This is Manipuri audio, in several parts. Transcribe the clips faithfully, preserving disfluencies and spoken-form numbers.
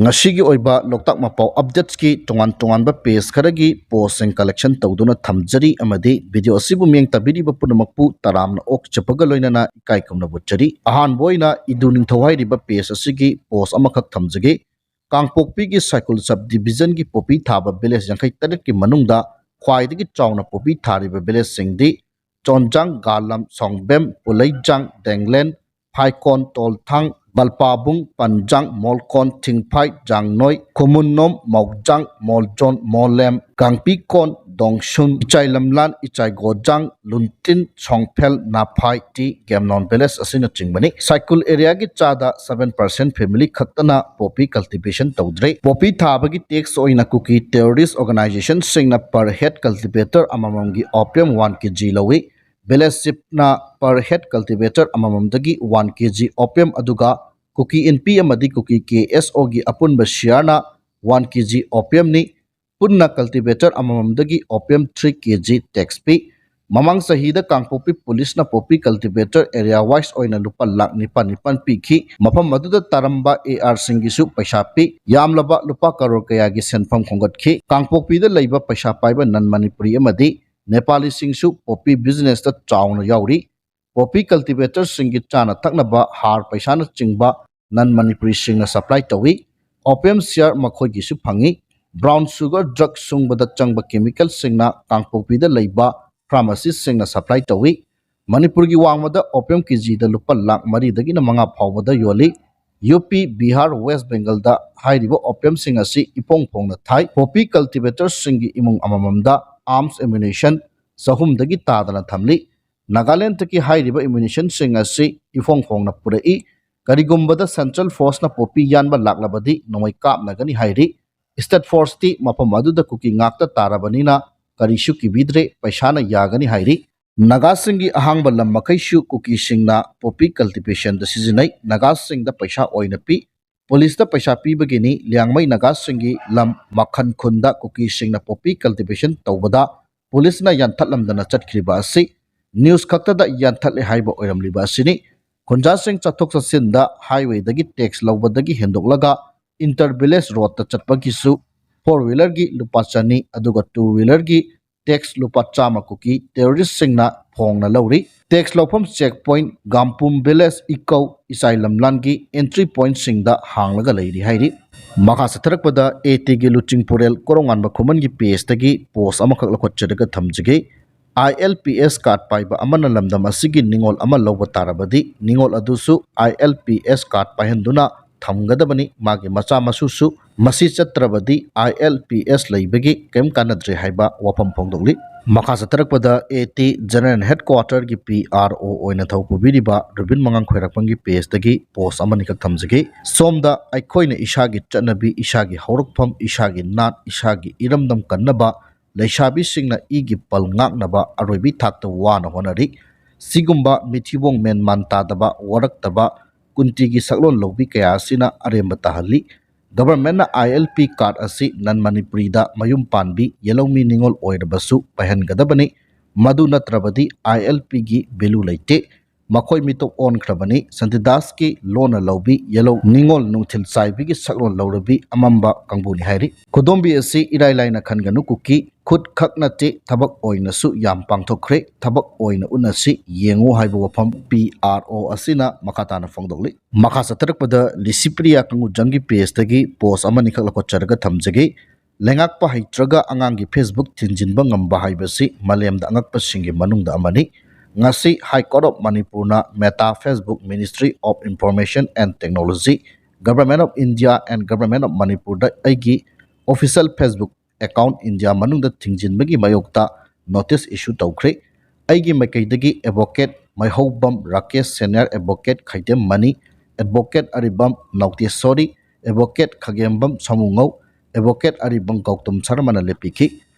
ꯉꯁꯤꯒꯤ ꯑꯣꯏꯕ ꯂꯣꯛꯇꯥꯛ ꯃꯄꯥꯎ ꯑꯞꯗꯦꯠꯁꯀꯤ ꯇꯣꯉꯥꯟ ꯇꯣꯉꯥꯟꯕ ꯄꯦꯖ ꯈꯔꯒꯤ ꯄꯣꯁꯁꯤꯡ ꯀꯂꯦꯛꯁꯟ ꯇꯧꯗꯨꯅ ꯊꯝꯖꯔꯤ, ꯑꯃꯗꯤ ꯚꯤꯗꯤꯑꯣ ꯑꯁꯤꯕꯨ ꯃꯤꯠꯌꯦꯡ ꯇꯥꯕꯤꯔꯤꯕ ꯄꯨꯝꯅꯃꯛꯄꯨ ꯇꯔꯥꯝꯅ ꯑꯣꯛꯆꯕꯒ ꯂꯣꯏꯅꯅ ꯏꯀꯥꯏ ꯈꯨꯝꯅꯕ ꯎꯠꯆꯔꯤ꯫ ꯑꯍꯥꯟꯕ ꯑꯣꯏꯅ ꯏꯗꯨ ꯅꯤꯡꯊꯧ ꯍꯥꯏꯔꯤꯕ ꯄꯦꯖ ꯑꯁꯤꯒꯤ ꯄꯣꯁ ꯑꯃꯈꯛ ꯊꯝꯖꯒꯦ꯫ ꯀꯥꯡꯄꯣꯛꯄꯤꯒꯤ ꯁꯥꯏꯀꯨꯜ ꯁꯕ ꯗꯤꯕꯤꯖꯟꯒꯤ ꯄꯣꯄꯤ ꯊꯥꯕ ꯚꯤꯂꯦꯖ ꯌꯥꯡꯈꯩ ꯇꯔꯦꯠꯀꯤ ꯃꯅꯨꯡꯗ ꯈ꯭ꯋꯥꯏꯗꯒꯤ ꯆꯥꯎꯅ ꯄꯣꯄꯤ ꯊꯥꯔꯤꯕ ꯚꯤꯂꯦꯖꯁꯤꯡꯗꯤ ꯆꯣꯟꯖꯥꯡ, ꯒꯥꯂꯝ, ꯁꯣꯡꯕꯦꯝ, ꯄꯨꯂꯩꯖꯥꯡ, ꯗꯦꯡꯂꯦꯟ, ꯐꯥꯏꯀꯣꯟ, ꯇꯣꯜꯊꯥꯡ, ꯕꯜꯄꯥꯕꯨꯡ, ꯄꯟꯖꯥꯡ, ꯃꯣꯜꯀꯣꯟ, ꯊꯤꯡꯐꯥꯏ, ꯖꯥꯡꯅꯣꯏ, ꯈꯨꯃꯨꯟꯅꯣꯝ, ꯃꯧꯖꯥꯡ, ꯃꯣꯜꯖꯣꯟ, ꯃꯣꯂꯦꯝ, ꯒꯥꯡꯄꯤꯀꯣꯟ, ꯗꯣꯡꯁꯨꯟ, ꯏꯆꯥꯏ ꯂꯝꯂꯥꯟ, ꯏꯆꯥꯏ ꯒꯣꯖꯥꯡ, ꯂꯨꯟꯇꯤꯟ, ꯁꯣꯡꯐꯦꯜ, ꯅꯥꯐꯥꯏ ꯇꯤ ꯒꯦꯝꯅꯣꯟ ꯚꯤꯂꯦꯖ ꯑꯁꯤꯅꯆꯤꯡꯕꯅꯤ꯫ ꯁꯥꯏꯀꯨꯜ ꯑꯦꯔꯤꯌꯥꯒꯤ ꯆꯥꯗ seven percent family ꯈꯛꯇꯅ ꯄꯣꯄꯤ ꯀꯜꯇꯤꯚꯦꯁꯟ ꯇꯧꯗ꯭ꯔꯦ꯫ ꯄꯣꯄꯤ ꯊꯥꯕꯒꯤ ꯇꯦꯛꯁ ꯑꯣꯏꯅ ꯀꯨꯀꯤ ꯇꯦꯔꯣꯔꯤꯁ ꯑꯣꯔꯒꯅꯥꯏꯖꯦꯁꯟꯁꯤꯡꯅ per head cultivator ꯑꯃꯃꯝꯒꯤ opium one kg ꯂꯧꯏ꯫ ꯚꯤꯂꯦꯖ ꯆꯤꯐꯅ per head cultivator ꯑꯃꯃꯝꯗꯒꯤ one kg opium, ꯑꯗꯨꯒ ꯀꯨꯀꯤ ꯏꯟꯄꯤ ꯑꯃꯗꯤ ꯀꯨꯀꯤ ꯀꯦ ꯑꯦꯁ ꯑꯣꯒꯤ ꯑꯄꯨꯟꯕ ꯁꯤꯌꯥꯔꯅ one kg opiumꯅꯤ꯫ ꯄꯨꯟꯅ cultivator ꯑꯃꯃꯝꯗꯒꯤ opium three kg tax ꯄꯤ꯫ ꯃꯃꯥꯡ ꯆꯍꯤꯗ ꯀꯥꯡꯄꯣꯛꯄꯤ ꯄꯨꯂꯤꯁꯅ ꯄꯣꯄꯤ cultivator area wise ꯑꯣꯏꯅ ꯂꯨꯄꯥ ꯂꯥꯈ ꯅꯤꯄꯥꯟ ꯅꯤꯄꯥꯟ ꯄꯤꯈꯤ꯫ ꯃꯐꯝ ꯑꯗꯨꯗ ꯇꯥꯔꯝꯕ AR ꯁꯤꯡꯒꯤꯁꯨ ꯄꯩꯁꯥ ꯄꯤ꯫ ꯌꯥꯝꯂꯕ ꯂꯨꯄꯥ ꯀꯔꯣꯔ ꯀꯌꯥꯒꯤ ꯁꯦꯟꯐꯝ ꯈꯣꯝꯒꯠꯈꯤ꯫ ꯀꯥꯡꯄꯣꯛꯄꯤꯗ ꯂꯩꯕ ꯄꯩꯁꯥ ꯄꯥꯏꯕ ꯅꯟ ꯃꯅꯤꯄꯨꯔꯤ ꯑꯃꯗꯤ ꯅꯦꯄꯥꯂꯤꯁꯤꯡꯁꯨ ꯄꯣꯄꯤ ꯕꯤꯖꯤꯅꯦꯁꯇ ꯆꯥꯎꯅ ꯌꯥꯎꯔꯤ꯫ ꯄꯣꯄꯤ ꯀꯜꯇꯤꯚꯦꯇꯔꯁꯤꯡꯒꯤ ꯆꯥꯅ ꯊꯛꯅꯕ ꯍꯥꯔ ꯄꯩꯁꯥꯅꯆꯤꯡꯕ ꯅꯟ ꯃꯅꯤꯄꯨꯔꯤꯁꯤꯡꯅ ꯁꯄ꯭ꯂꯥꯏ ꯇꯧꯏ꯫ ꯑꯣꯄꯤꯌꯝ ꯁꯤꯌꯥꯔ ꯃꯈꯣꯏꯒꯤꯁꯨ ꯐꯪꯏ꯫ ꯕ꯭ꯔꯥꯎꯟ ꯁꯨꯒꯔ ꯗ꯭ꯔꯒ ꯁꯨꯡꯕꯗ ꯆꯪꯕ ꯀꯦꯃꯤꯀꯦꯜꯁꯤꯡꯅ ꯀꯥꯡꯄꯣꯛꯄꯤꯗ ꯂꯩꯕ ꯐꯥꯔꯃꯥꯁꯤꯁꯤꯡꯅ ꯁꯄ꯭ꯂꯥꯏ ꯇꯧꯏ꯫ ꯃꯅꯤꯄꯨꯔꯒꯤ ꯋꯥꯡꯃꯗ ꯑꯣꯄꯤꯌꯝ ꯀꯦꯖꯤꯗ ꯂꯨꯄꯥ ꯂꯥꯈ ꯃꯔꯤꯗꯒꯤꯅ ꯃꯉꯥ ꯐꯥꯎꯕꯗ ꯌꯣꯜꯂꯤ꯫ ꯌꯨ ꯄꯤ, ꯕꯤꯍꯥꯔ, ꯋꯦꯁ ꯕꯦꯡꯒꯜꯗ ꯍꯥꯏꯔꯤꯕ ꯑꯣꯄꯤꯌꯝꯁꯤꯡ ꯑꯁꯤ ꯏꯐꯣꯡ ꯐꯣꯡꯅ ꯊꯥꯏ꯫ ꯄꯣꯄꯤ ꯀꯜꯇꯤꯚꯦꯇꯔꯁꯤꯡꯒꯤ ꯏꯃꯨꯡ ꯑꯃꯃꯝꯗ ꯑꯥꯔꯝꯁ ꯑꯦꯃꯨꯅꯤꯁꯟ ꯆꯍꯨꯝꯗꯒꯤ ꯇꯥꯗꯅ ꯊꯝꯂꯤ꯫ ꯅꯥꯒꯥꯂꯦꯟꯗꯒꯤ ꯍꯥꯏꯔꯤꯕ ꯑꯦꯃꯨꯅꯤꯁꯟꯁꯤꯡ ꯑꯁꯤ ꯏꯐꯣꯡ ꯐꯣꯡꯅ ꯄꯨꯔꯛꯏ꯫ ꯀꯔꯤꯒꯨꯝꯕꯗ ꯁꯦꯟꯇ꯭ꯔꯦꯜ ꯐꯣꯔꯁꯅ ꯄꯣꯄꯤ ꯌꯥꯟꯕ ꯂꯥꯛꯂꯕꯗꯤ ꯅꯣꯡꯃꯩ ꯀꯥꯞꯅꯒꯅꯤ ꯍꯥꯏꯔꯤ꯫ ꯁ꯭ꯇꯦꯠ ꯐꯣꯔꯁꯇꯤ ꯃꯐꯝ ꯑꯗꯨꯗ ꯀꯨꯀꯤ ꯉꯥꯛꯇ ꯇꯥꯔꯕꯅꯤꯅ ꯀꯔꯤꯁꯨ ꯀꯤꯕꯤꯗ꯭ꯔꯦ, ꯄꯩꯁꯥꯅ ꯌꯥꯒꯅꯤ ꯍꯥꯏꯔꯤ꯫ ꯅꯥꯒꯥꯁꯤꯡꯒꯤ ꯑꯍꯥꯡꯕ ꯂꯝ ꯃꯈꯩꯁꯨ ꯀꯨꯀꯤꯁꯤꯡꯅ ꯄꯣꯄꯤ ꯀꯜꯇꯤꯚꯦꯁꯟꯗ ꯁꯤꯖꯤꯟꯅꯩ꯫ ꯅꯥꯒꯥꯁꯤꯡꯗ ꯄꯩꯁꯥ ꯑꯣꯏꯅ ꯄꯤ꯫ ꯄꯨꯂꯤꯁꯇ ꯄꯩꯁꯥ ꯄꯤꯕꯒꯤꯅꯤ꯫ ꯂꯤꯌꯥꯡꯃꯩ ꯅꯥꯒꯥꯁꯤꯡꯒꯤ ꯂꯝ ꯃꯈꯟ ꯈꯨꯟꯗ ꯀꯨꯀꯤꯁꯤꯡꯅ ꯄꯣꯄꯤ ꯀꯜꯇꯤꯚꯦꯁꯟ ꯇꯧꯕꯗ ꯄꯨꯂꯤꯁꯅ ꯌꯥꯟꯊꯠꯂꯝꯗꯅ ꯆꯠꯈ꯭ꯔꯤꯕ ꯑꯁꯤ꯫ ꯅ꯭ꯌꯨꯁ ꯈꯛꯇꯗ ꯌꯥꯟꯊꯠꯂꯦ ꯍꯥꯏꯕ ꯑꯣꯏꯔꯝꯂꯤꯕ ꯑꯁꯤꯅꯤ꯫ ꯈꯨꯟꯖꯥꯁꯤꯡ ꯆꯠꯊꯣꯛ ꯆꯠꯁꯤꯟꯗ ꯍꯥꯏꯋꯦꯗꯒꯤ ꯇꯦꯛꯁ ꯂꯧꯕꯗꯒꯤ ꯍꯦꯟꯗꯣꯛꯂꯒ ꯏꯟꯇꯔ ꯚꯤꯂꯦꯖ ꯔꯣꯗꯇ ꯆꯠꯄꯒꯤꯁꯨ ꯐꯣꯔ ꯋꯤꯂꯔꯒꯤ ꯂꯨꯄꯥ ꯆꯅꯤ, ꯑꯗꯨꯒ ꯇꯨ ꯋꯤꯂꯔꯒꯤ ꯇꯦꯛꯁ ꯂꯨꯄꯥ ꯆꯥꯝꯃ ꯀꯨꯀꯤ ꯇꯦꯔꯣꯔꯤꯁ꯭ꯠꯁꯤꯡꯅ ꯐꯣꯡꯅ ꯂꯧꯔꯤ꯫ ꯇꯦꯛꯁ ꯂꯧꯐꯝ ꯆꯦꯛ ꯄꯣꯏꯟꯠ, ꯒꯥꯝꯄꯨꯝ ꯚꯤꯂꯦꯖ, ꯏꯀꯧ, ꯏꯆꯥꯏ ꯂꯝꯂꯥꯟꯒꯤ ꯑꯦꯟꯇ꯭ꯔꯤ ꯄꯣꯏꯟꯠꯁꯤꯡꯗ ꯍꯥꯡꯂꯒ ꯂꯩꯔꯤ ꯍꯥꯏꯔꯤ꯫ ꯃꯈꯥ ꯆꯠꯊꯔꯛꯄꯗ ꯑꯦ ꯇꯤꯒꯤ ꯂꯨꯆꯤꯡꯄꯨꯔꯦꯜ ꯀꯣꯔꯧꯉꯥꯟꯕ ꯈꯨꯃꯟꯒꯤ ꯄꯦꯖꯇꯒꯤ ꯄꯣꯁ ꯑꯃꯈꯛ ꯂꯧꯈꯠꯆꯔꯒ ꯊꯝꯖꯒꯦ꯫ ꯑꯥꯏ ꯑꯦꯜ ꯄꯤ ꯑꯦꯁ ꯀꯥꯔꯗ ꯄꯥꯏꯕ ꯑꯃꯅ ꯂꯝꯗꯝ ꯑꯁꯤꯒꯤ ꯅꯤꯉꯣꯜ ꯑꯃ ꯂꯧꯕ ꯇꯥꯔꯕꯗꯤ, ꯅꯤꯉꯣꯜ ꯑꯗꯨꯁꯨ ꯑꯥꯏ ꯑꯦꯜ ꯄꯤ ꯑꯦꯁ ꯀꯥꯔꯗ ꯄꯥꯏꯍꯟꯗꯨꯅ ꯊꯝꯒꯗꯕꯅꯤ꯫ ꯃꯥꯒꯤ ꯃꯆꯥ ꯃꯁꯨꯁꯨ ꯃꯁꯤ ꯆꯠꯇ꯭ꯔꯕꯗꯤ ꯑꯥꯏ ꯑꯦꯜ ꯄꯤ ꯑꯦꯁ ꯂꯩꯕꯒꯤ ꯀꯔꯤꯝ ꯀꯥꯟꯅꯗ꯭ꯔꯦ ꯍꯥꯏꯕ ꯋꯥꯐꯝ ꯐꯣꯡꯗꯣꯛꯂꯤ꯫ ꯃꯈꯥ ꯆꯠꯊꯔꯛꯄꯗ ꯑꯦ ꯇꯤ ꯖꯦꯅꯔꯦꯜ ꯍꯦꯗꯀ꯭ꯋꯥꯇꯔꯒꯤ ꯄꯤ ꯑꯥꯔ ꯑꯣ ꯑꯣꯏꯅ ꯊꯧ ꯄꯨꯕꯤꯔꯤꯕ ꯔꯨꯕꯤꯟ ꯃꯉꯥꯡ ꯈ꯭ꯋꯥꯏꯔꯥꯛꯄꯝꯒꯤ ꯄꯦꯖꯇꯒꯤ ꯄꯣꯁ ꯑꯃꯅꯤꯈꯛ ꯊꯝꯖꯒꯦ꯫ ꯁꯣꯝꯗ ꯑꯩꯈꯣꯏꯅ ꯏꯁꯥꯒꯤ ꯆꯠꯅꯕꯤ, ꯏꯁꯥꯒꯤ ꯍꯧꯔꯛꯐꯝ, ꯏꯁꯥꯒꯤ ꯅꯥꯠ, ꯏꯁꯥꯒꯤ ꯏꯔꯝꯗꯝ ꯀꯟꯅꯕ ꯂꯩꯁꯥꯕꯤꯁꯤꯡꯅ ꯏꯒꯤ ꯄꯜ ꯉꯥꯛꯅꯕ ꯑꯔꯣꯏꯕꯤ ꯊꯥꯛꯇ ꯋꯥꯅ ꯍꯣꯠꯅꯔꯤ꯫ ꯁꯤꯒꯨꯝꯕ ꯃꯤꯊꯤꯕꯣꯡ ꯃꯦꯟ ꯃꯥꯟ ꯇꯥꯗꯕ, ꯋꯥꯔꯛꯇꯕ, ꯀꯨꯟꯇꯤꯒꯤ ꯁꯛꯂꯣꯟ ꯂꯧꯕꯤ ꯀꯌꯥ ꯑꯁꯤꯅ ꯑꯔꯦꯝꯕ ꯇꯥꯍꯜꯂꯤ꯫ ꯒꯚꯔꯟꯃꯦꯟꯠꯅ ꯑꯥꯏ ꯑꯦꯜ ꯄꯤ ꯀꯥꯔꯗ ꯑꯁꯤ ꯅꯟ ꯃꯅꯤꯄꯨꯔꯤꯗ ꯃꯌꯨꯝ ꯄꯥꯟꯕꯤ ꯌꯦꯜꯍꯧꯃꯤ ꯅꯤꯉꯣꯜ ꯑꯣꯏꯔꯕꯁꯨ ꯄꯥꯏꯍꯟꯒꯗꯕꯅꯤ꯫ ꯃꯗꯨ ꯅꯠꯇ꯭ꯔꯕꯗꯤ ꯑꯥꯏ ꯑꯦꯜ ꯄꯤꯒꯤ ꯚꯦꯂꯨ ꯂꯩꯇꯦ꯫ ꯃꯈꯣꯏ ꯃꯤꯇꯣꯞ ꯑꯣꯟꯈ꯭ꯔꯕꯅꯤ꯫ ꯁꯟꯇꯤꯗꯥꯁꯀꯤ ꯂꯣꯟꯅ ꯂꯧꯕꯤ ꯌꯦꯜꯍꯧ ꯅꯤꯉꯣꯜ ꯅꯨꯡꯊꯤꯜ ꯆꯥꯏꯕꯤꯒꯤ ꯁꯛꯂꯣꯟ ꯂꯧꯔꯕꯤ ꯑꯃꯝꯕ ꯀꯥꯡꯕꯨꯅꯤ ꯍꯥꯏꯔꯤ꯫ ꯈꯨꯗꯣꯝꯕꯤ ꯑꯁꯤ ꯏꯔꯥꯏ ꯂꯥꯏꯅ ꯈꯟꯒꯅꯨ ꯀꯨꯀꯤ꯫ ꯈꯨꯠ ꯈꯛ ꯅꯠꯇꯦ, ꯊꯕꯛ ꯑꯣꯏꯅꯁꯨ ꯌꯥꯝ ꯄꯥꯡꯊꯣꯛꯈ꯭ꯔꯦ꯫ ꯊꯕꯛ ꯑꯣꯏꯅ ꯎꯠꯅꯁꯤ, ꯌꯦꯡꯉꯨ ꯍꯥꯏꯕ ꯋꯥꯐꯝ ꯄꯤ ꯑꯥꯔ ꯑꯣ ꯑꯁꯤꯅ ꯃꯈꯥ ꯇꯥꯅ ꯐꯣꯡꯗꯣꯛꯂꯤ꯫ ꯃꯈꯥ ꯆꯠꯊꯔꯛꯄꯗ ꯂꯤꯁꯤꯄ꯭ꯔꯤꯌꯥ ꯀꯪꯒꯨꯖꯝꯒꯤ ꯄꯦꯖꯇꯒꯤ ꯄꯣꯁ ꯑꯃꯅꯤꯈꯛ ꯂꯧꯈꯠꯆꯔꯒ ꯊꯝꯖꯒꯦ꯫ ꯂꯩꯉꯥꯛꯄ ꯍꯩꯇ꯭ꯔꯒ ꯑꯉꯥꯡꯒꯤ ꯐꯦꯁꯕꯨꯛ ꯊꯤꯡꯖꯤꯟꯕ ꯉꯝꯕ ꯍꯥꯏꯕꯁꯤ ꯃꯥꯂꯦꯝꯗ ꯑꯉꯛꯄꯁꯤꯡꯒꯤ ꯃꯅꯨꯡꯗ ꯑꯃꯅꯤ꯫ ꯉꯁꯤ High Court of ꯃꯅꯤꯄꯨꯔꯅ Meta, Facebook, Ministry of Information and Technology, Government of India and Government of ꯃꯅꯤꯄꯨꯔꯗ ꯑꯩꯒꯤ official Facebook account ꯏꯟꯗꯤꯌꯥ ꯃꯅꯨꯡꯗ ꯊꯤꯡꯖꯤꯟꯕꯒꯤ ꯃꯥꯌꯣꯛꯇ ꯅꯣꯇꯤꯁ ꯏꯁꯨ ꯇꯧꯈ꯭ꯔꯦ꯫ ꯑꯩꯒꯤ ꯃꯥꯏꯀꯩꯗꯒꯤ advocate Maihoubam Rakesh, senior advocate Khaidem Mani, advocate Aribam Nauteshori, advocate Khagembam Samungou, advocate Aribam Gautam ꯁꯔꯃꯅ ꯂꯦꯞꯄꯤꯈꯤ꯫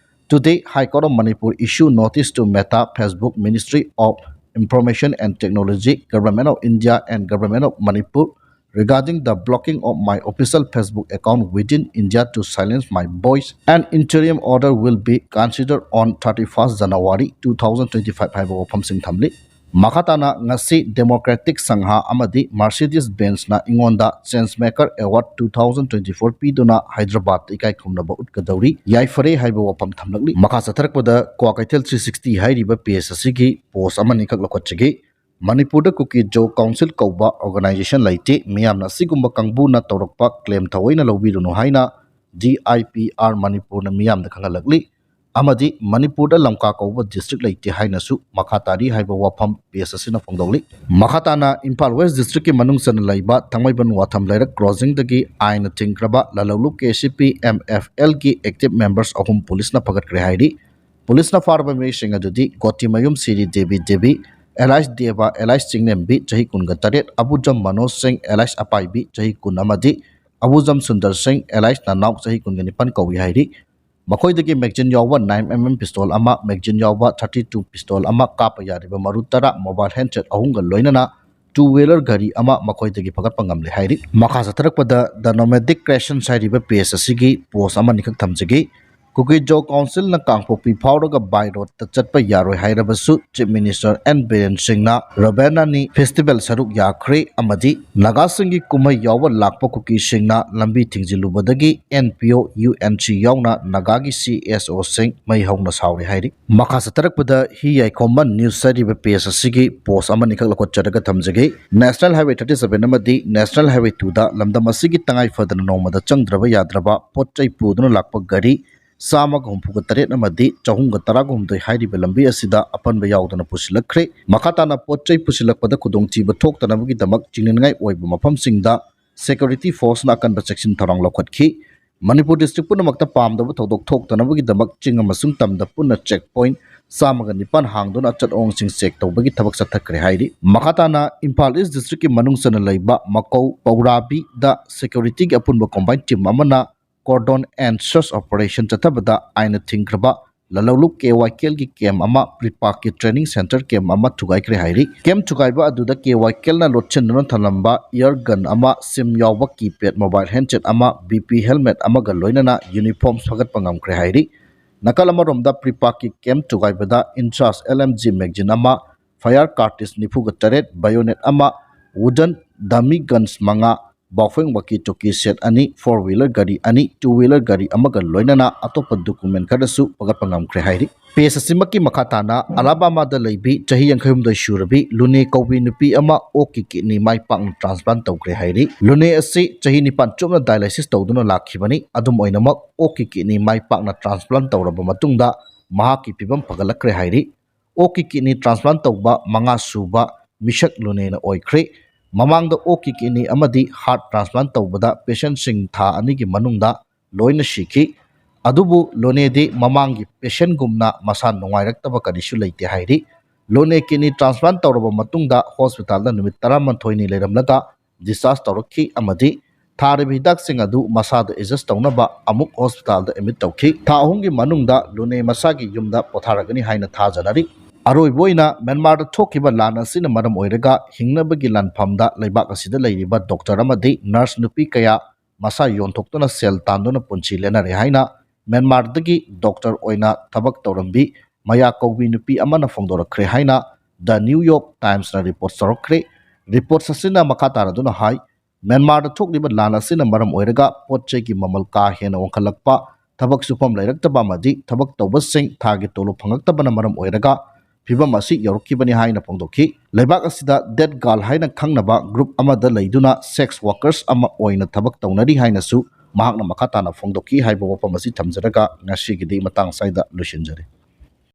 Today, High Court of Manipur issue notice to Meta, Facebook, Ministry of Information and Technology, Government of India and Government of Manipur regarding the blocking of my official Facebook account within India to silence my voice. An interim order will be considered on thirty-first January two thousand twenty-five ꯍꯥꯏꯕ ꯋꯥꯐꯝꯁꯤꯡ ꯊꯝꯂꯤ꯫ ꯃꯈꯥ ꯇꯥꯅ ꯉꯁꯤ ꯗꯦꯃꯣꯀ꯭ꯔꯦꯇꯤꯛ ꯁꯪꯍꯥ ꯑꯃꯗꯤ ꯃꯥꯔꯁꯤꯗꯤꯁ ꯕꯦꯟꯁꯅ ꯑꯩꯉꯣꯟꯗ change maker award two thousand twenty four ꯄꯤꯗꯨꯅ ꯍꯥꯏꯗ꯭ꯔꯕꯥꯗꯇ ꯏꯀꯥꯏ ꯈꯨꯝꯅꯕ ꯎꯠꯀꯗꯧꯔꯤ, ꯌꯥꯏꯐꯔꯦ ꯍꯥꯏꯕ ꯋꯥꯐꯝ ꯊꯝꯂꯛꯂꯤ꯫ ꯃꯈꯥ ꯆꯠꯊꯔꯛꯄꯗ ꯀ꯭ꯋꯥꯀꯩꯊꯦꯜ ꯊ꯭ꯔꯤ ꯁꯤꯛꯁꯇꯤ ꯍꯥꯏꯔꯤꯕ ꯄꯦꯖ ꯑꯁꯤꯒꯤ ꯄꯣꯁ ꯑꯃꯅꯤꯈꯛ ꯂꯧꯈꯠꯆꯒꯦ꯫ ꯃꯅꯤꯄꯨꯔꯗ ꯀꯨꯀꯤ ꯖꯣ ꯀꯥꯎꯟꯁꯤꯜ ꯀꯧꯕ ꯑꯣꯔꯒꯅꯥꯏꯖꯦꯁꯟ ꯂꯩꯇꯦ, ꯃꯤꯌꯥꯝꯅ ꯑꯁꯤꯒꯨꯝꯕ ꯀꯥꯡꯕꯨꯅ ꯇꯧꯔꯛꯄ ꯀ꯭ꯂꯦꯝ ꯊꯑꯣꯏꯅ ꯂꯧꯕꯤꯔꯨꯅꯨ ꯍꯥꯏꯅ ꯗꯤ ꯑꯥꯏ ꯄꯤ ꯑꯥꯔ ꯃꯅꯤꯄꯨꯔꯅ ꯃꯤꯌꯥꯝꯗ ꯈꯪꯍꯜꯂꯛꯂꯤ꯫ ꯑꯃꯗꯤ ꯃꯅꯤꯄꯨꯔꯗ ꯂꯝꯀꯥ ꯀꯧꯕ ꯗꯤꯁꯇ꯭ꯔꯤꯛ ꯂꯩꯇꯦ ꯍꯥꯏꯅꯁꯨ ꯃꯈꯥ ꯇꯥꯔꯤ ꯍꯥꯏꯕ ꯋꯥꯐꯝ ꯄꯦꯖ ꯑꯁꯤꯅ ꯐꯣꯡꯗꯣꯛꯂꯤ꯫ ꯃꯈꯥ ꯇꯥꯅ ꯏꯝꯐꯥꯜ ꯋꯦꯁ ꯗꯤꯁꯇ꯭ꯔꯤꯛꯀꯤ ꯃꯅꯨꯡ ꯆꯟꯅ ꯂꯩꯕ ꯊꯥꯡꯃꯩꯕꯟ ꯋꯥꯊꯝ ꯂꯩꯔꯛ ꯀ꯭ꯔꯣꯁꯤꯡꯗꯒꯤ ꯑꯥꯏꯟꯅ ꯊꯤꯡꯈ꯭ꯔꯕ ꯂꯂꯧꯂꯨꯞ K C P M F ꯑꯦꯜꯒꯤ ꯑꯦꯛꯇꯤꯚ ꯃꯦꯝꯕꯔꯁ ꯑꯍꯨꯝ ꯄꯨꯂꯤꯁꯅ ꯐꯒꯠꯈ꯭ꯔꯦ ꯍꯥꯏꯔꯤ꯫ ꯄꯨꯂꯤꯁꯅ ꯐꯥꯔꯕ ꯃꯤꯑꯣꯏꯁꯤꯡ ꯑꯗꯨꯗꯤ ꯒꯣꯇꯤꯃꯌꯨꯝ ꯁꯤꯔꯤ ꯗꯦꯕꯤ ꯗꯦꯕꯤ, ꯑꯦꯂꯥꯏꯁ ꯗꯦꯕ, ꯑꯦꯂꯥꯏꯁ ꯆꯤꯡꯂꯦꯝꯕꯤ, ꯆꯍꯤ ꯀꯨꯟꯒ ꯇꯔꯦꯠ, ꯑꯕꯨꯖꯝ ꯃꯅꯣꯖ ꯁꯤꯡ, ꯑꯦꯂꯥꯏꯁ ꯑꯄꯥꯏꯕꯤ, ꯆꯍꯤ ꯀꯨꯟ, ꯑꯃꯗꯤ ꯑꯕꯨꯖꯝ ꯁꯨꯟꯗꯔ ꯁꯤꯡ, ꯑꯦꯂꯥꯏꯁ ꯅꯅꯥꯎ, ꯆꯍꯤ ꯀꯨꯟꯒ ꯅꯤꯄꯥꯟ ꯀꯧꯏ ꯍꯥꯏꯔꯤ꯫ ꯃꯈꯣꯏꯗꯒꯤ ꯃꯦꯒꯖꯤꯟ ꯌꯥꯎꯕ ꯅꯥꯏꯟ ꯑꯦꯝ ꯑꯦꯝ ꯄꯤꯁꯇꯣꯜ ꯑꯃ, ꯃꯦꯒꯖꯤꯟ ꯌꯥꯎꯕ ꯊꯥꯔꯇꯤ ꯇꯨ ꯄꯤꯁꯇꯣꯜ ꯑꯃ, ꯀꯥꯞꯄ ꯌꯥꯔꯤꯕ ꯃꯔꯨ ꯇꯔꯥ, ꯃꯣꯕꯥꯏꯜ ꯍꯦꯟꯗꯁꯦꯠ ꯑꯍꯨꯝꯒ ꯂꯣꯏꯅꯅ ꯇꯨ ꯋꯤꯂꯔ ꯒꯥꯔꯤ ꯑꯃ ꯃꯈꯣꯏꯗꯒꯤ ꯐꯒꯠꯄ ꯉꯝꯂꯦ ꯍꯥꯏꯔꯤ꯫ ꯃꯈꯥ ꯆꯠꯊꯔꯛꯄꯗ ꯗ ꯅꯣꯃꯦꯗꯤꯛ ꯀ꯭ꯔꯦꯁꯟꯁ ꯍꯥꯏꯔꯤꯕ ꯄꯦꯖ ꯑꯁꯤꯒꯤ ꯄꯣꯁ ꯑꯃꯅꯤꯈꯛ ꯊꯝꯖꯒꯦ꯫ ꯀꯨꯀꯤ ꯖꯣ ꯀꯥꯎꯟꯁꯤꯜꯅ ꯀꯥꯡꯄꯣꯛꯄꯤ ꯐꯥꯎꯔꯒ ꯕꯥꯏ ꯔꯣꯗꯇ ꯆꯠꯄ ꯌꯥꯔꯣꯏ ꯍꯥꯏꯔꯕꯁꯨ ꯆꯤꯐ ꯃꯤꯅꯤꯁꯇꯔ ꯑꯦꯟ ꯕꯤꯔꯦꯟ ꯁꯤꯡꯅ ꯔꯣꯕꯦꯅꯥꯅꯤ ꯐꯦꯁꯇꯤꯚꯦꯜ ꯁꯔꯨꯛ ꯌꯥꯈ꯭ꯔꯦ ꯑꯃꯗꯤ ꯅꯥꯒꯥꯁꯤꯡꯒꯤ ꯀꯨꯝꯍꯩ ꯌꯥꯎꯕ ꯂꯥꯛꯄ ꯀꯨꯀꯤꯁꯤꯡꯅ ꯂꯝꯕꯤ ꯊꯤꯡꯖꯤꯜꯂꯨꯕꯗꯒꯤ ꯑꯦꯟ ꯄꯤ ꯑꯣ, ꯌꯨ ꯑꯦꯟ ꯁꯤ ꯌꯥꯎꯅ ꯅꯥꯒꯥꯒꯤ ꯁꯤ ꯑꯦꯁ ꯑꯣꯁꯤꯡ ꯃꯩ ꯍꯧꯅ ꯁꯥꯎꯔꯤ ꯍꯥꯏꯔꯤ꯫ ꯃꯈꯥ ꯆꯠꯊꯔꯛꯄꯗ ꯍꯤ ꯌꯥꯏꯈꯣꯝꯕ ꯅ꯭ꯌꯨꯁ ꯍꯥꯏꯔꯤꯕ ꯄꯦꯖ ꯑꯁꯤꯒꯤ ꯄꯣꯁ ꯑꯃꯅꯤꯈꯛ ꯂꯧꯈꯠꯆꯔꯒ ꯊꯝꯖꯒꯦ꯫ ꯅꯦꯁꯅꯦꯜ ꯍꯥꯏꯋꯦ ꯊꯥꯔꯇꯤ ꯁꯚꯦꯟ ꯑꯃꯗꯤ ꯅꯦꯁꯅꯦꯜ ꯍꯥꯏꯋꯦ ꯇꯨꯗ ꯂꯝꯗꯝ ꯑꯁꯤꯒꯤ ꯇꯉꯥꯏ ꯐꯗꯅ ꯅꯣꯡꯃꯗ ꯆꯪꯗ꯭ꯔꯕ ꯌꯥꯗ꯭ꯔꯕ ꯄꯣꯠ ꯆꯩ ꯄꯨꯗꯨꯅ ꯂꯥꯛꯄ ꯒꯥꯔꯤ ꯆꯥꯝꯃꯒ ꯍꯨꯝꯐꯨꯒ ꯇꯔꯦꯠ ꯑꯃꯗꯤ ꯆꯍꯨꯝꯒ ꯇꯔꯥꯒ ꯍꯨꯝꯗꯣꯏ ꯍꯥꯏꯔꯤꯕ ꯂꯝꯕꯤ ꯑꯁꯤꯗ ꯑꯄꯟꯕ ꯌꯥꯎꯗꯅ ꯄꯨꯁꯤꯜꯂꯛꯈ꯭ꯔꯦ꯫ ꯃꯈꯥ ꯇꯥꯅ ꯄꯣꯠ ꯆꯩ ꯄꯨꯁꯤꯜꯂꯛꯄꯗ ꯈꯨꯗꯣꯡꯊꯤꯕ ꯊꯣꯛꯇꯅꯕꯒꯤꯗꯃꯛ ꯆꯤꯡꯅꯅꯤꯡꯉꯥꯏ ꯑꯣꯏꯕ ꯃꯐꯝꯁꯤꯡꯗ ꯁꯦꯀ꯭ꯌꯨꯔꯤꯇꯤ ꯐꯣꯔꯁꯅ ꯑꯀꯟꯕ ꯆꯦꯛꯁꯤꯟ ꯊꯧꯔꯥꯡ ꯂꯧꯈꯠꯈꯤ꯫ ꯃꯅꯤꯄꯨꯔ ꯗꯤꯁꯇ꯭ꯔꯤꯛ ꯄꯨꯝꯅꯃꯛꯇ ꯄꯥꯝꯗꯕ ꯊꯧꯗꯣꯛ ꯊꯣꯛꯇꯅꯕꯒꯤꯗꯃꯛ ꯆꯤꯡ ꯑꯃꯁꯨꯡ ꯇꯝꯗ ꯄꯨꯟꯅ ꯆꯦꯛ ꯄꯣꯏꯟꯠ ꯆꯥꯝꯃꯒ ꯅꯤꯄꯥꯟ ꯍꯥꯡꯗꯨꯅ ꯑꯆꯠ ꯑꯋꯣꯡꯁꯤꯡ ꯆꯦꯛ ꯇꯧꯕꯒꯤ ꯊꯕꯛ ꯆꯠꯊꯈ꯭ꯔꯦ ꯍꯥꯏꯔꯤ꯫ ꯃꯈꯥ ꯇꯥꯅ ꯏꯝꯐꯥꯜ ꯏꯁ ꯗꯤꯁꯇ꯭ꯔꯤꯛꯀꯤ ꯃꯅꯨꯡ ꯆꯟꯅ ꯂꯩꯕ ꯃꯀꯧ ꯄꯧꯔꯥꯕꯤꯗ ꯁꯦꯀ꯭ꯌꯨꯔꯤꯇꯤꯒꯤ ꯑꯄꯨꯟꯕ ꯀꯣꯝꯕꯥꯏꯟ ꯇꯤꯝ ꯑꯃꯅ ꯀꯣꯔꯗꯣꯟ ꯑꯦꯟ ꯁꯔꯆ ꯑꯣꯄꯔꯦꯁꯟ ꯆꯠꯊꯕꯗ ꯑꯥꯏꯟꯅ ꯊꯤꯡꯈ꯭ꯔꯕ ꯂꯂꯧꯂꯨꯞ ꯀꯦ ꯋꯥꯏ ꯀꯦꯜꯒꯤ ꯀꯦꯝ ꯑꯃ, ꯄ꯭ꯔꯤꯄꯥꯛꯀꯤ ꯇ꯭ꯔꯦꯅꯤꯡ ꯁꯦꯟꯇꯔ ꯀꯦꯝ ꯑꯃ ꯊꯨꯒꯥꯏꯈ꯭ꯔꯦ ꯍꯥꯏꯔꯤ꯫ ꯀꯦꯝ ꯊꯨꯒꯥꯏꯕ ꯑꯗꯨꯗ ꯀꯦ ꯋꯥꯏ ꯀꯦꯜꯅ ꯂꯣꯠꯁꯤꯟꯗꯨꯅ ꯊꯝꯂꯝꯕ ꯏꯌꯔ ꯒꯟ ꯑꯃ, ꯁꯤꯝ ꯌꯥꯎꯕ ꯀꯤꯄꯦꯗ ꯃꯣꯕꯥꯏꯜ ꯍꯦꯟꯗꯁꯦꯠ ꯑꯃ, ꯕꯤ ꯄꯤ ꯍꯦꯜꯃꯦꯠ ꯑꯃꯒ ꯂꯣꯏꯅꯅ ꯌꯨꯅꯤꯐꯣꯔꯝ ꯐꯒꯠꯄ ꯉꯝꯈ꯭ꯔꯦ ꯍꯥꯏꯔꯤ꯫ ꯅꯥꯀꯜ ꯑꯃꯔꯣꯝꯗ ꯄ꯭ꯔꯤꯄꯥꯛꯀꯤ ꯀꯦꯝ ꯊꯨꯒꯥꯏꯕꯗ incharge L M G magazine ꯑꯃ, fire cartridge ꯅꯤꯐꯨꯒ ꯇꯔꯦꯠ, bayonet ꯑꯃ, wooden dummy guns ꯃꯉꯥ, ꯕꯥꯎꯐꯦꯡ walkie talkie set ꯑꯅꯤ, four wheeler ꯒꯥꯔꯤ ꯑꯅꯤ, two wheeler ꯒꯥꯔꯤ ꯑꯃꯒ ꯂꯣꯏꯅꯅ ꯑꯇꯣꯞꯄ document ꯈꯔꯁꯨ ꯐꯒꯠꯄ ꯉꯝꯈ꯭ꯔꯦ ꯍꯥꯏꯔꯤ꯫ Page ꯑꯁꯤꯃꯛꯀꯤ ꯃꯈꯥ ꯇꯥꯅ ꯑꯂꯥꯕꯥꯃꯥꯗ ꯂꯩꯕꯤ ꯆꯍꯤ ꯌꯥꯡꯈꯩ ꯍꯨꯝꯗꯣꯏ ꯁꯨꯔꯕꯤ ꯂꯨꯅꯦ ꯀꯧꯕꯤ ꯅꯨꯄꯤ ꯑꯃ ꯑꯣꯛꯀꯤ kidney ꯃꯥꯏ ꯄꯥꯛꯅ transplant ꯇꯧꯈ꯭ꯔꯦ ꯍꯥꯏꯔꯤ꯫ ꯂꯨꯅꯦ ꯑꯁꯤ ꯆꯍꯤ ꯅꯤꯄꯥꯟ ꯆꯨꯞꯅ dialysis ꯇꯧꯗꯨꯅ ꯂꯥꯛꯈꯤꯕꯅꯤ꯫ ꯑꯗꯨꯝ ꯑꯣꯏꯅꯃꯛ, ꯑꯣꯛꯀꯤ kidney ꯃꯥꯏ ꯄꯥꯛꯅ transplant ꯇꯧꯔꯕ ꯃꯇꯨꯡꯗ ꯃꯍꯥꯛꯀꯤ ꯐꯤꯕꯝ ꯐꯒꯠꯂꯛꯈ꯭ꯔꯦ ꯍꯥꯏꯔꯤ꯫ ꯑꯣꯛꯀꯤ kidney transplant ꯇꯧꯕ ꯃꯉꯥ ꯁꯨꯕ ꯃꯤꯁꯛ ꯂꯨꯅꯦꯅ ꯑꯣꯏꯈ꯭ꯔꯦ꯫ ꯃꯃꯥꯡꯗ ꯑꯣꯛꯀꯤ kidney ꯑꯃꯗꯤ heart transplant ꯇꯧꯕꯗ patientꯁꯤꯡ ꯊꯥ ꯑꯅꯤꯒꯤ ꯃꯅꯨꯡꯗ ꯂꯣꯏꯅ ꯁꯤꯈꯤ꯫ ꯑꯗꯨꯕꯨ ꯂꯨꯅꯦꯗꯤ ꯃꯃꯥꯡꯒꯤ patientꯒꯨꯝꯅ ꯃꯁꯥ ꯅꯨꯡꯉꯥꯏꯔꯛꯇꯕ ꯀꯔꯤꯁꯨ ꯂꯩꯇꯦ ꯍꯥꯏꯔꯤ꯫ ꯂꯨꯅꯦ kidney transplant ꯇꯧꯔꯕ ꯃꯇꯨꯡꯗ hospitalꯗ ꯅꯨꯃꯤꯠ ꯇꯔꯥꯃꯥꯊꯣꯏꯅꯤ ꯂꯩꯔꯝꯂꯒ discharge ꯇꯧꯔꯛꯈꯤ ꯑꯃꯗꯤ ꯊꯥꯔꯤꯕ ꯍꯤꯗꯥꯛꯁꯤꯡ ꯑꯗꯨ ꯃꯁꯥꯗ adjust ꯇꯧꯅꯕ ꯑꯃꯨꯛ hospitalꯗ admit ꯇꯧꯈꯤ꯫ ꯊꯥ ꯑꯍꯨꯝꯒꯤ ꯃꯅꯨꯡꯗ ꯂꯨꯅꯦ ꯃꯁꯥꯒꯤ ꯌꯨꯝꯗ ꯄꯣꯊꯥꯔꯒꯅꯤ ꯍꯥꯏꯅ ꯊꯥꯖꯅꯔꯤ꯫ ꯑꯔꯣꯏꯕ ꯑꯣꯏꯅ ꯃ꯭ꯌꯥꯟꯃꯥꯔꯗ ꯊꯣꯛꯈꯤꯕ ꯂꯥꯟ ꯑꯁꯤꯅ ꯃꯔꯝ ꯑꯣꯏꯔꯒ ꯍꯤꯡꯅꯕꯒꯤ ꯂꯥꯟꯐꯝꯗ ꯂꯩꯕꯥꯛ ꯑꯁꯤꯗ ꯂꯩꯔꯤꯕ doctor ꯑꯃꯗꯤ nurse ꯅꯨꯄꯤ ꯀꯌꯥ ꯃꯁꯥ ꯌꯣꯟꯊꯣꯛꯇꯨꯅ ꯁꯦꯜ ꯇꯥꯟꯗꯨꯅ ꯄꯨꯟꯁꯤ ꯂꯦꯟꯅꯔꯦ ꯍꯥꯏꯅ ꯃ꯭ꯌꯥꯟꯃꯥꯔꯗꯒꯤ doctor ꯑꯣꯏꯅ ꯊꯕꯛ ꯇꯧꯔꯝꯕꯤ ꯃꯌꯥ ꯀꯧꯕꯤ ꯅꯨꯄꯤ ꯑꯃꯅ ꯐꯣꯡꯗꯣꯔꯛꯈ꯭ꯔꯦ ꯍꯥꯏꯅ The New York Timesꯅ report ꯇꯧꯔꯛꯈ꯭ꯔꯦ꯫ Report ꯑꯁꯤꯅ ꯃꯈꯥ ꯇꯥꯔꯗꯨꯅ ꯍꯥꯏ, ꯃ꯭ꯌꯥꯟꯃꯥꯔꯗ ꯊꯣꯛꯂꯤꯕ ꯂꯥꯟ ꯑꯁꯤꯅ ꯃꯔꯝ ꯑꯣꯏꯔꯒ ꯄꯣꯠ ꯆꯩꯒꯤ ꯃꯃꯜ ꯀꯥ ꯍꯦꯟꯅ ꯋꯥꯡꯈꯠꯂꯛꯄ, ꯊꯕꯛ ꯁꯨꯐꯝ ꯂꯩꯔꯛꯇꯕ ꯑꯃꯗꯤ ꯊꯕꯛ ꯇꯧꯕꯁꯤꯡ ꯊꯥꯒꯤ ꯇꯣꯂꯣꯞ ꯐꯪꯂꯛꯇꯕꯅ ꯃꯔꯝ ꯑꯣꯏꯔꯒ ꯐꯤꯕꯝ ꯑꯁꯤ ꯌꯧꯔꯛꯈꯤꯕꯅꯤ ꯍꯥꯏꯅ ꯐꯣꯡꯗꯣꯛꯈꯤ꯫ ꯂꯩꯕꯥꯛ ꯑꯁꯤꯗ dead girl ꯍꯥꯏꯅ ꯈꯪꯅꯕ group ꯑꯃꯗ ꯂꯩꯗꯨꯅ sex workers ꯑꯃ ꯑꯣꯏꯅ ꯊꯕꯛ ꯇꯧꯅꯔꯤ ꯍꯥꯏꯅꯁꯨ ꯃꯍꯥꯛꯅ ꯃꯈꯥ ꯇꯥꯅ ꯐꯣꯡꯗꯣꯛꯈꯤ ꯍꯥꯏꯕ ꯋꯥꯐꯝ ꯑꯁꯤ ꯊꯝꯖꯔꯒ ꯉꯁꯤꯒꯤꯗꯤ ꯃꯇꯥꯡ ꯑꯁ꯭ꯋꯥꯏꯗ ꯂꯣꯏꯁꯤꯟꯖꯔꯦ꯫